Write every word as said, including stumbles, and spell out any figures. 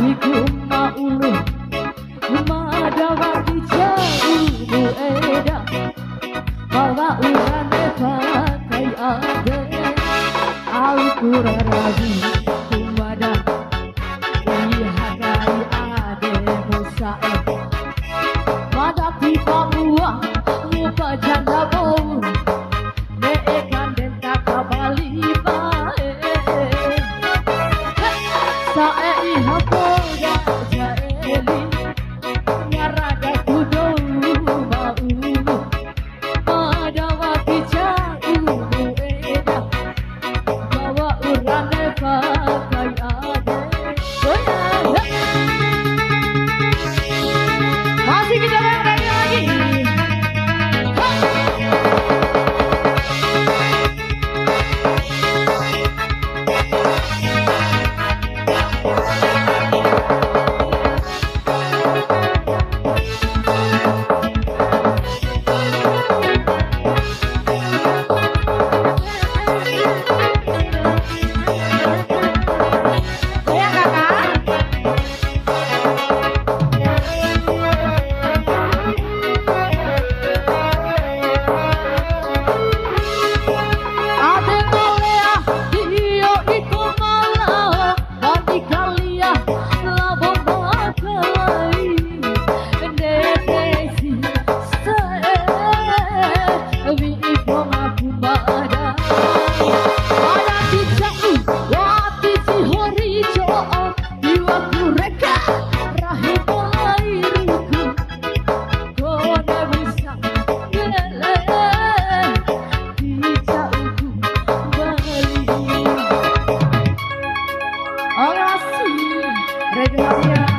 Iku ma ulu, ma dawa di jauh eda, bawa urane pakai ade, au kurarawi kumada, iha kai ade musae, mada tiba mua, mupa janda bou, ne'e kanden taka bali bae. Sa'e iha poda ja eli, ngara daku dou ma ulu, ma dawa ti ja ulu eda, bawa urane pakai ade. Oh ya, ya. Masih kita goyang lagi. Goyang, Kakak. Ade malea, iyo iko malao, bani kalia, labo makalai, ndede si sae, wi ipo maku mada. Mada ti ca'u, wati si hori co'o, iwa kureka, rahi malai ruku. Kone bisa bele, di ca'uku Bali. Oke, makasih. Reza Fabian.